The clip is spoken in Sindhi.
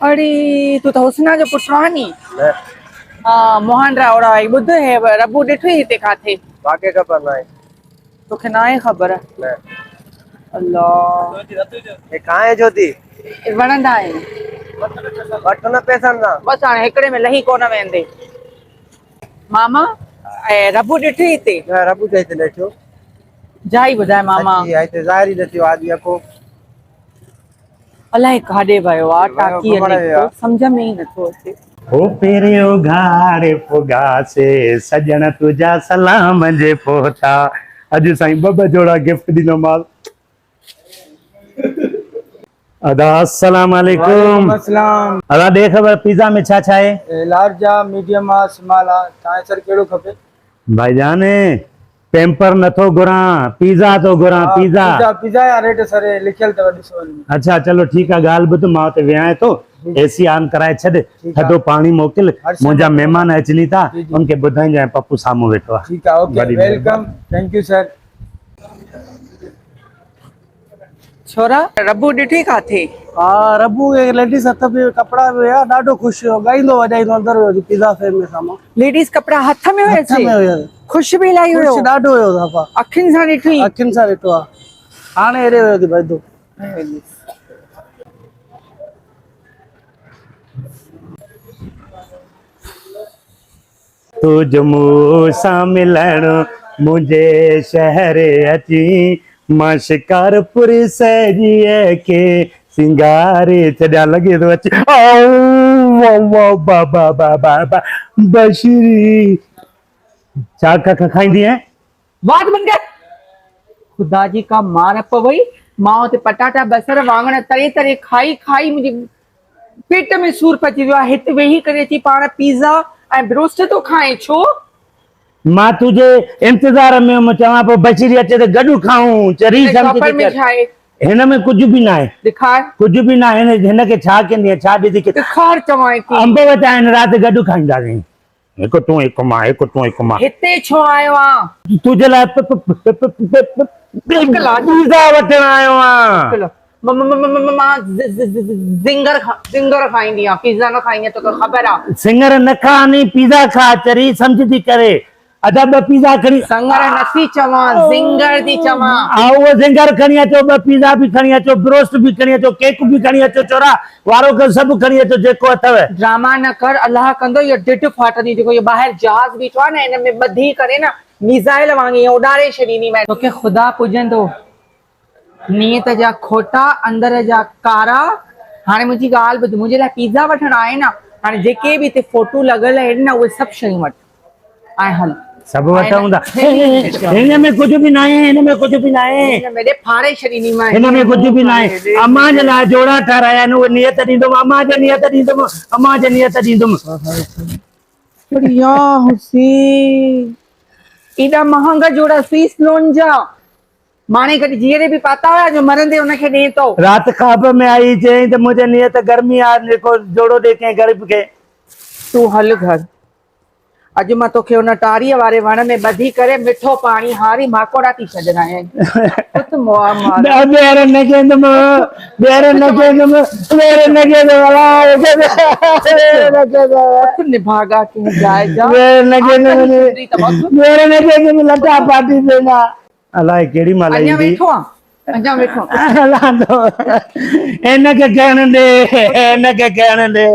اڙي تون ته حسنا جو پٽ آهين ني. نه. ها مهانڊا اوڙا هي ٻڌ هي ربو ڏٺوئي هتي ڪاٿي؟ باقي خبر ناهي. توکي ناهي خبر؟ نه. الله. هي کائين ڇو ٿي؟ وڻندا آهن. وٺ نه پئسن سان. بس هاڻي هڪڙي ۾ لهي ڪونه ويندي. ماما اي ربو ڏٺي هتي؟ نه ربو ته هتي نه ڏٺو. جائي ٻڌاء ماما. سچي هتي ظاهر ئي نه ٿيو آدي اکو. الائي ڪاڏي ويو آ ٽاڪيء نڪتو سمجهه ۾ ئي نٿو اچي. هو پيري اگهاڙي پڳاسي سڄڻ تنهنجا سلام جي پهتا اڄ سائين ٻه ٻه جوڙا گفٽ ڏيندومانس. ادا السلام عليڪم. وعليڪم السلام. ادا ڏي خبر پيزا ۾ ڇا ڇا آهي؟ لارج آ ميڊيم آ سمال آ تان کي سر ڪهڙو کپي؟ ڀائي جان پيمپر نٿو گهران پيزا ٿو گهران پيزا. پيزا پيزا جا ريٽ سر لکيل اٿو ڏسو ان ۾. اڇا چلو ٺيڪ آ ڳالهه ٻڌ مان اتي ويهان ٿو اي سي آن ڪرائي ڇڏ ٿڌو پاڻي موڪل منهنجا مهمان اچني ٿا ان کي ٻڌائجانء پپو سامهون ويٺو آ. ٺيڪ آ okay welcome thank you sir. ڇورا ربو ڏٺي ڪاٿي؟ ها ربو کي ليڊيز هٿ ۾ ڪپڙا به هيا ڏاڍو خوش هيو ڳائيندو وڄائيندو اندر ويو ٿي پيزا فيم ۾ سامهون. ليڊيز ڪپڙا هٿ ۾ هيس؟ هٿ ۾ هيس. خوش به الاهي هيو؟ خوش ڏاڍو هيو صفا. اکين سان ڏٺي؟ اکين سان ڏٺو آ. هاڻي هيڏي ويو ٿي ڀڄندو. تو جو مون سان ملڻ منهنجي شهر اچين مان شڪارپور سڄيء کي سينگاري ڇڏيان لڳي ٿو اچي آئو واو با با با با با بشري ڇا کائيندي آهين؟ وات بند ڪر خدا جي ڪا مار پوئي مان اتي پٽاٽا بصر واڱڻ تري تري کائي کائي منهنجي پيٽ ۾ سور پئجي ويو آهي هت ويهي ڪري اچي پاڻ پيزا ۽ بروسٽ ٿو کائين ڇو؟ مان تنهنجي انتظار ۾ هيم چوان پيو بشيري اچي ته گڏ کائون چري هن سمجهي شاپر ٿي ۾ ڪر ڇا آهي؟ هن ۾ ڪجهه به ناهي. ڏيکار. ڪجهه به ناهي هن کي ڇا ڪندينء ڇا ڏسي ڏيکار چوانء ٿي. انب وٽ آهن رات گڏ کائينداسين. هڪ تون هڪ مان هڪ تون هڪ مان. هتي ڇو آيو آن؟ تنهنجي لاء پيزا وٺڻ آيو آن. مان زنگر زنگر کائيندي آن پيزا نه کائيندي آن توکي خبر آ. سنگر نه کاء ني پيزا کاء چري سمجهه ٿي ڪري. ادا ٻه پيزا کڻي. سڱر نه ٿي چوان زنگر ٿي چوان. ها اهو زنگر کڻي اچو ٻه پيزا به کڻي اچو بروسٽ به کڻي اچو ڪيڪ به کڻي اچو چورا وارو ڪر سڀ کڻي اچو جيڪو اٿو. ڊراما نه ڪر الله ڪندو اهو ڊڍ ڦاٽندي جيڪو اهو ٻاهر جهاز بيٺو آهي نه ان ۾ ٻڌي ڪري نه ميزائل وانگي ائين اڏاري ڇڏينديمانء. توکي خدا پڄندو. نيت جا کوٽا اندر جا ڪارا. هاڻي منهنجي ڳالهه ٻڌ منهنجي لاء پيزا وٺڻ آئين نه هاڻي جيڪي به هتي فوٽو لڳل آهن نه اهي سڀ شيون وٺ ۽ هل. سڀ وٺون ٿا. هن ۾ ڪجهه به ناهي هن ۾ ڪجهه به ناهي. هن ۾ ڏي ڦاڙي ڇڏينديمانء. هن ۾ ڪجهه به ناهي. امان جي لاء جوڙا ٺهرايا آهن اهي نيت ڏيندم امان جي نيت ڏيندم امان جي نيت ڏيندم. يا حسين ايڏا مهانگا جوڙا سوئس لون جا. ماڻي ڪڏهن جيئري به پاتا هيا جو مرندي ان کي ڏئين ٿو. رات خواب ۾ آئي چيائين ته منهنجي نيت گرمي آ جيڪو جوڙو ڏي ڪنهن غريب کي. تون هل گهر. اڄ مان توکي ان ٽاريء واري وڻ ۾ ٻڌي ڪري مٺو پاڻي هاري ماڪوڙا ٿي ڇڏرايائين. اٿ مئا مارا. ٻيهر نه ڪيندم ٻيهر نه ڪيندم ٻيهر نه ڪيندم ٻيهر نه ڪيندم. اٿ نڀاڳا ڪنهن جاء جا. ٻيهر نه ڪيندم ٻيهر نه ڪيندم لٽا پاٽي پيندا. الائي ڪهڙي مهل اڃا ايندي. ويٺو آن اڃا ويٺو آن. هلان ٿو. هن کي کڻ ڏي هن کي کڻ ڏي.